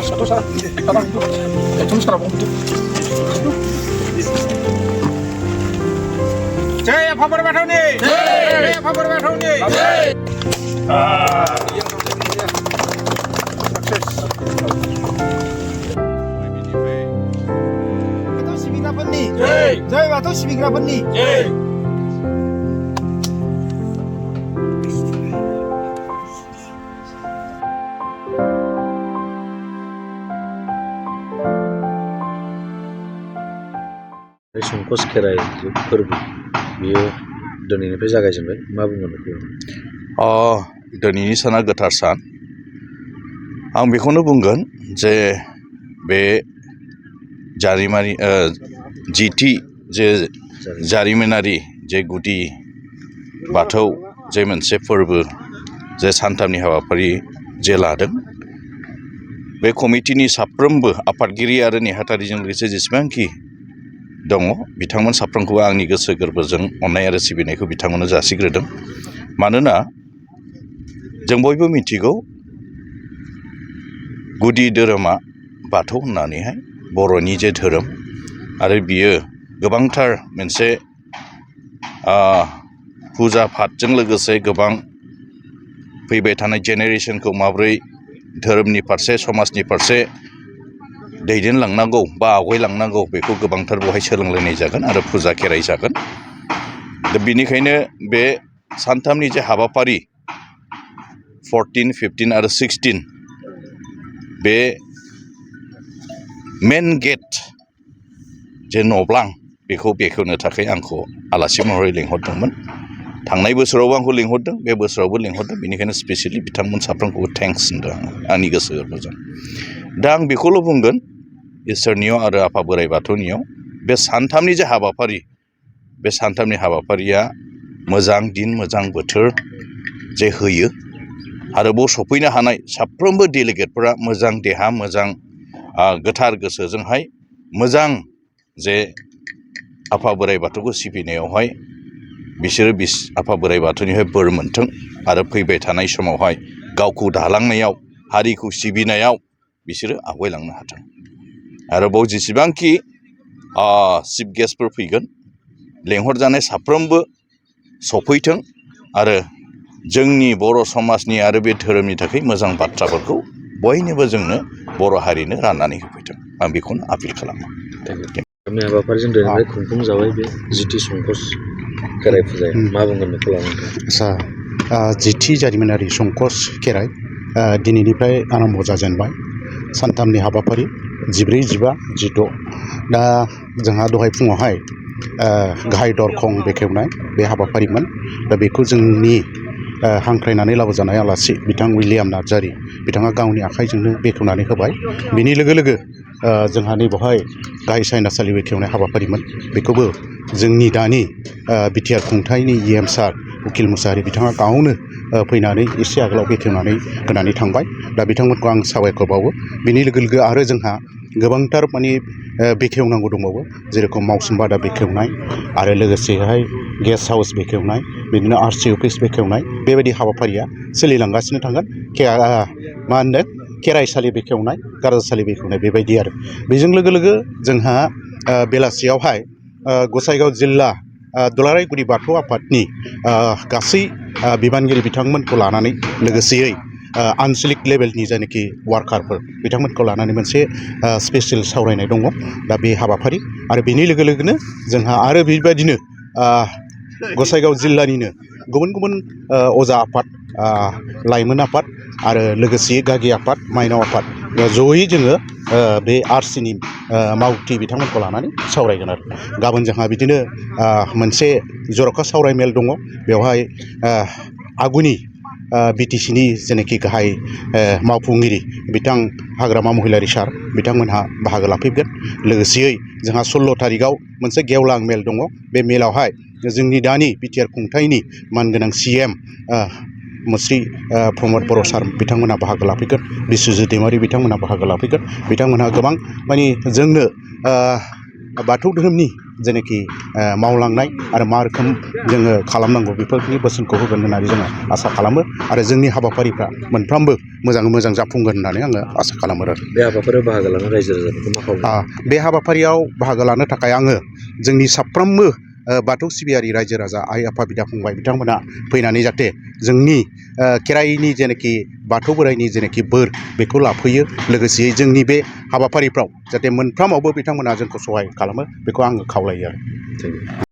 satu sana, tanah itu, itu sekarang itu. Jai apa berbeda nih? Jai apa berbeda nih? Sukses. Batu Sibinga Peni. Jai. Jai Batu Sibinga Peni. Jai. संकस खेराइ फोरबो बेयो दिनैनिफ्राय जागायजेनबाय मा बुंगोन बेखौ दिनैनि साना गोथार सान आं बेखौनो बुंगोन जे बे जारिमिनारि जे जारिमिनारि जे गुदि बाथौ जे मोनसे फोरबो जे सानथामनि हाबाफारि जे लादों बे कमिटिनि साफ्रोमबो आफादगिरि आरो नेहाथारिजों लोगोसे जेसेबांखि दङ बिथांमोन साफ्रोमखौबो आंनि गोसो गोरबोजों अननाय आरो सिबिनायखौ बिथांमोननो जासिग्रोदों मानोना जों बयबो मिथिगौ गुदि धोरोमा बाथौ होननानैहाय बर'नि जे धोरोम आरो बियो गोबांथार मोनसे फुजा फाथजों लोगोसे गोबां फैबाय थानाय जेनेरेसनखौ माब्रै धोरोमनि फारसे समाजनि फारसे दैदेनलांनांगौ बा आवगायलांनांगौ बेखौ गोबांथार बेवहाय सोलोंलायनाय जागोन आरो फुजा खेराइ जागोन दा बिनिखायनो बे सानथामनि जे हाबाफारि 14, 15 आरो 16 बे मेन गेट जे नब्लां बेखौ बेखेवनो थाखाय आंखौ आलासि महरै लिंहरदोंमोन थांनाय बोसोरावबो आंखौ लिंहरदों बे बोसोरावबो लिंहरदों बेनिखायनो स्पेसियेलि बिथांमोन साफ्रोमखौबो थेंक्स होनदों आंनि गोसो गोरबोजों दा आं बेखौल' बुंगोन इसोरनियाव आरो आफा बोराइ बाथौनियाव बे सानथामनि जे हाबाफारि बे सानथामनि हाबाफारिया मोजां दिन मोजां बोथोर जे होयो आरो बाव सफैनो हानाय साफ्रोमबो डेलिगेटफोरा मोजां देहा मोजां गोथार गोसोजोंहाय मोजां जे आफा बोराइ बाथौखौ सिबिनायावहाय बिसोरो आफा बोराइ बाथौनिफ्राय बोर मोनथों आरो फैबाय थानाय समावहाय गावखौ दालांनायाव हारिखौ सिबिनायाव बिसोरो आवगायलांनो हाथों आरो बाव जेसेबांखि चिफ गेस्टफोर फैगोन लेंहरजानाय साफ्रोमबो सफैथों आरो जोंनि बर' समाजनि आरो बे धोरोमनि थाखाय मोजां बाथ्राफोरखौ बयनोबो जोंनो बर' हारिनो राननानै होफैथों आं बेखौनो आपिल खालामो हाबाफारिजों दिनैनिफ्राय खुंफुंजाबाय बे जिथि संकस खेराइ फुजाया मा बुंगोन बेखौ लानानै आदसा जिथि जारिमिनारि संकस खेराइ दिनैनिफ्राय आरम्भ जाजेनबाय सानथामनि हाबाफारि 14, 15, 16 दा जोंहा दहाय फुङावहाय गाहाय दरखं बेखेवनाय बे हाबाफारिमोन दा बेखौ जोंनि हांख्रायनानै लाबोजानाय आलासि बिथां उइलियाम नार्जारि बिथाङा गावनि आखाइजोंनो बेखेवनानै होबाय बिनि लोगो लोगो जोंहा नैबावहाय गाहाय सायनासालि बेखेवनाय हाबाफारिमोन बेखौबो जोंनि दानि बिटिआर खुंथायनि EM सार उकिल मुसाहारि बिथाङा गावनो फैनानै एसे आगोलाव बेखेवनानै होनानै थांबाय दा बिथांमोनखौ आं साबायखर बावो बिनि लोगो लोगो आरो जोंहा गोबांथार माने बेखेवनांगौ दंबावो जेरेखम मावसोमबादा बेखेवनाय आरो लोगोसेहाय गेस्ट हाउस बेखेवनाय बिदिनो RC अफिस बेखेवनाय बेबायदि हाबाफारिया सोलिलांगासिनो थागोन मा होनदों खेराइसालि बेखेवनाय गारजासालि बेखेवनाय बेबायदि आरो बेजों लोगो लोगो जोंहा बेलासियावहाय गसाइगाव जिल्ला दुलाराय गुदि बाथौ आफादनि गासै बिबानगिरि बिथांमोनखौ लानानै लोगोसेयै आनसलिक लेभेलनि जायनाखि वार्कारफोर बिथांमोनखौ लानानै मोनसे स्पेसियेल सावरायनाय दङ दा बे हाबाफारि आरो बेनि लोगो लोगोनो जोंहा आरो बेबायदिनो गसाइगाव जिल्लानिनो गुबुन गुबुन अजा आफाद लाइमोन आफाद आरो लोगोसे गागि आफाद माइनाव आफाद जयै जोङो बे RCनि मावथि बिथांमोनखौ लानानै सावरायगोन आरो गाबोन जोंहा बिदिनो मोनसे जर'खा सावरायमेल दङ बेवहाय आगुनि BTCनि जेनाखि गाहाय मावफुंगिरि बिथां हाग्रामा महिलारि सार बिथांमोनहा बाहागो लाफैगोन लोगोसेयै जोंहा 16 तारिखआव मोनसे गेवलां मेल दङ बे मेलावहाय जोंनि दानि बिटिआर खुंथायनि मानगोनां CM मुस्रि प्रमद बर' सार बिथांमोनहा बाहागो लाफैगोन बिस्वजित दैमारि बिथांमोनहा बाहागो लाफैगोन बिथांमोनहा गोबां माने जोंनो बाथौ धोरोमनि जेनाखि मावलांनाय आरो मा रोखोम जोङो खालामनांगौ बेफोरनि बोसोनखौ होगोन होननानै जोङो आसा खालामो आरो जोंनि हाबाफारिफ्रा मोनफ्रोमबो मोजाङै मोजां जाफुंगोन होननानै आङो आसा खालामो आरो बे हाबाफारियाव बाहागो लानो रायजो राजाफोरखौ मा खालामो? बे हाबाफारियाव बाहागो लानो थाखाय आङो जोंनि साफ्रोमबो बाथौ सिबियारि रायजो राजा आइ आफा बिदा फंबाय बिथांमोना फैनानै जाहाथे जोंनि खेराइनि जेनाखि बाथौ बोराइनि जेनाखि बोर बेखौ लाफैयो लोगोसेयै जोंनि बे हाबाफारिफ्राव जाहाथे मोनफ्रोमावबो बिथांमोना जोंखौ सहाय खालामो बेखौ आङो खावलायो आरो।